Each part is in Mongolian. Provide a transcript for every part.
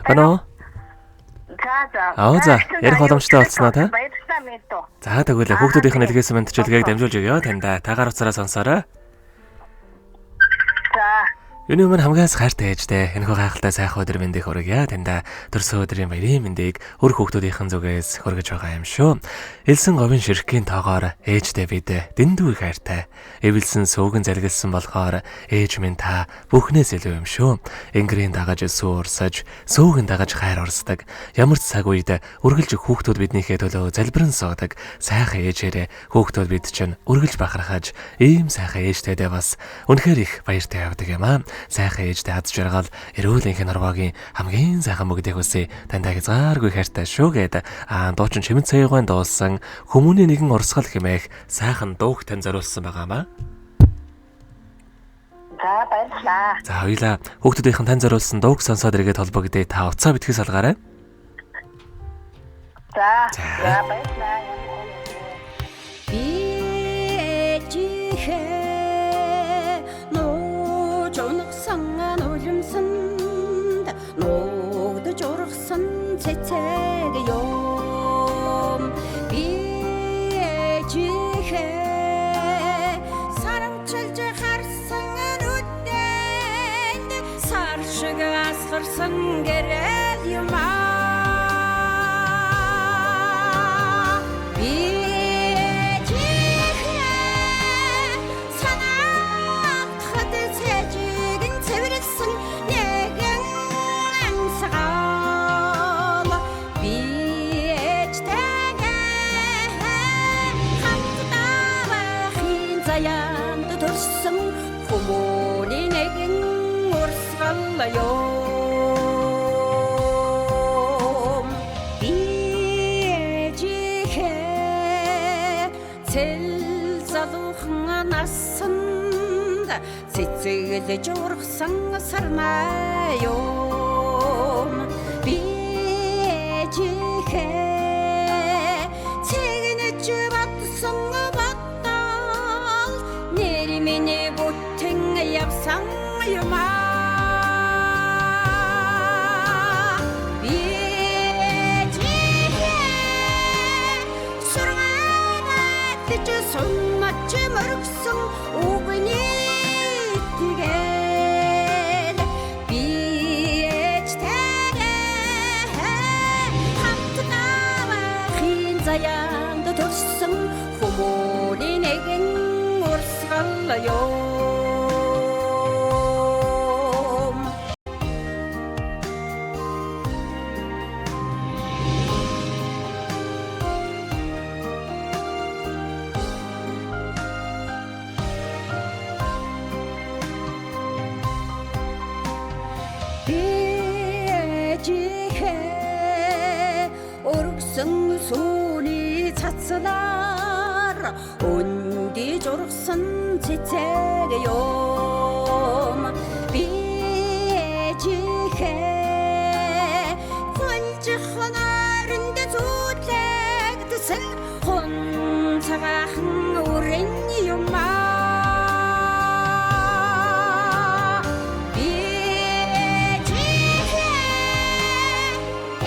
Байна уу? За за. Аа за, ярих боломжтой болцсноо та. Баярлалаа мэдүү. За тэгвэл хүүхдүүдийнх нь илгээсэн мэндчилгээг дамжуулж өгье таньда. Тагаар уцаараа сонсоорой. За. Юуны өмнө хамгаас хайртай ээжтэй энэхүү гайхалтай сайхан өдөр мэндийг хүргье. Таньда төрсөн өдрийн баярын мэндийг өр хүүхдүүдийнхэн зүгээс хүргэж байгаа юм шүү. Элсэн говийн ширхгийн тоогоор ээжтэй бид дэндүү их хайртай. Эвэлсэн сүүгэн залгилсан болохоор ээж минь та бүхнээс илүү юм шүү. Энгэрийн дагаж сүү урсаж, сүүгэн дагаж хайр урсдаг. Ямар ч цаг үед үргэлж хүүхдүүд биднийхээ төлөө залбирэн суудаг. Сайхан ээжээрээ хүүхдүүд бид чинь үргэлж бахархаж, ийм сайхан ээжтэйдээ бас үнэхээр их баяртай явдаг юм аа. Сайхан ээжтэй аз жаргал, эрүүл энхэн норвогийн хамгийн сайхан бүгдийг хүсье. Таньда хязгааргүй хайртай шүү гэд дуучин Чимэд Цэйгуайн дуулсан хүмүүний нэгэн урсгал хэмээх сайхан дууг тань зориулсан байгаамаа. За баярлалаа. За хоёлаа хүүхдүүдийнхэн тань зориулсан дууг сонсоод эргээд холбогдъё. Та уцаа битгий салгаарай. За. За баярлалаа. Би ээжийнхээ нууж унагсан нулимсанд нуугдаж ургасан цэцэг юм. Би ээжийнхээ сарамчилж харсан нүдэнд сар шиг асгарсан гэрэл юм аа. Би ээжийнхээ санаатахад цэжигэн цэвэрлсэн нэгэн амьсгал. Би ээжтэйгээ хамтдаа байхын заяанд төрсөн хүмүүний нэгэн урсгал юм. Би ээжийнхээ цэл залуухан насанд цэцэглэж ургасан сарнай юм. Би ээжийнхээ цэгнэж бодсон бодол нэр миний бүтэн явсан юм аа. Би ээжийнхээ сургаалж суннач мөргсөн үгний тэгэл. Би ээжтэйгээ хамтдаа байхын заяанд төрсөн хүмүүний нэгэн урсгал юм. Би ээжийнхээ өргөсөн сүүний цацлаар өндиж ургасан цэцэг юм. Би ээжийнхээ хулжих нойронд зүтлэгдсэн хунцгаахан үрэн юм аа. Би ээжийнхээ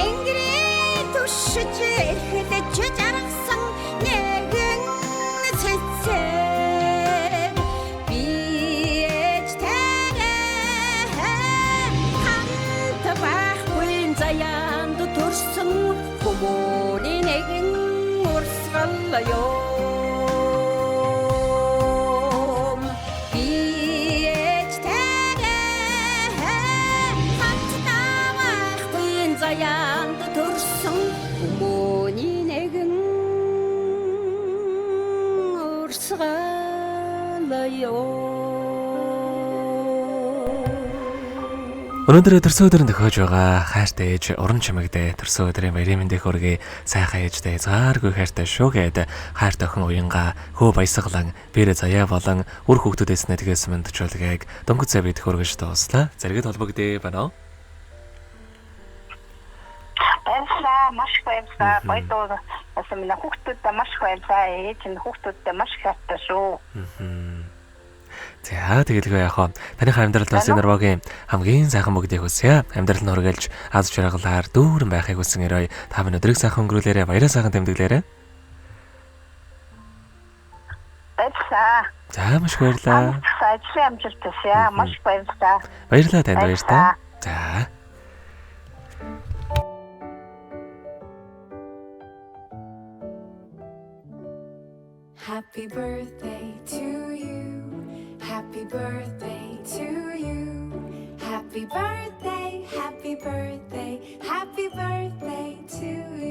энгэрийн түшиж эрхлэж жаргасан нэгэн цэцэг. Би ээжтэйгээ хамт байхгүй заяанд төрсөн хүмүүний нэгэн урсгал юм. Би ээжтэйгээ хамтдаа байхгүй заяанд төрсөн хүмүүний нэгэн урсгал юм. Өнөөдөр төрсөн өдрөнд тохиож байгаа хайртай ээж уран чимэгдээ төрсөн өдрийн баярын мэндийг хүргэе. Сайхан ээжтэй хязгааргүй хайртай шүү гэд хайртай охин уянга хөө баясгалан бэрэ заяа болон үр хүүхдүүдээс нэтгээс мэндчүүлгээг дөнгөж цай бид хүргэж дууслаа. Зэрэгэд холбогдъё байна уу? Баярлалаа, маш их баярлалаа. Баяр бас минь хүүхдүүдтэй маш их баярлалаа. Ээж нь хүүхдүүдтэй маш их хайртай шүү. За тэгэлгүй яах вэ? Таныхаа амьдралд бас энэ нурвагийн хамгийн сайхан бүгдийг хүсье. Амьдрал нь үргэлж аз жаргалаар дүүрэн байхыг хүсэн өрөө. Та минь өдрийг сайхан өнгөрүүлээрэ, баяраа сайхан тэмдэглээрэ. Баярлалаа. За маш их баярлалаа. Ажлын амжилт хүсье. Маш их баярлалаа. Баярлалаа танд баяртай. За. Happy birthday to you. Happy birthday to you. Happy birthday, happy birthday, happy birthday to you.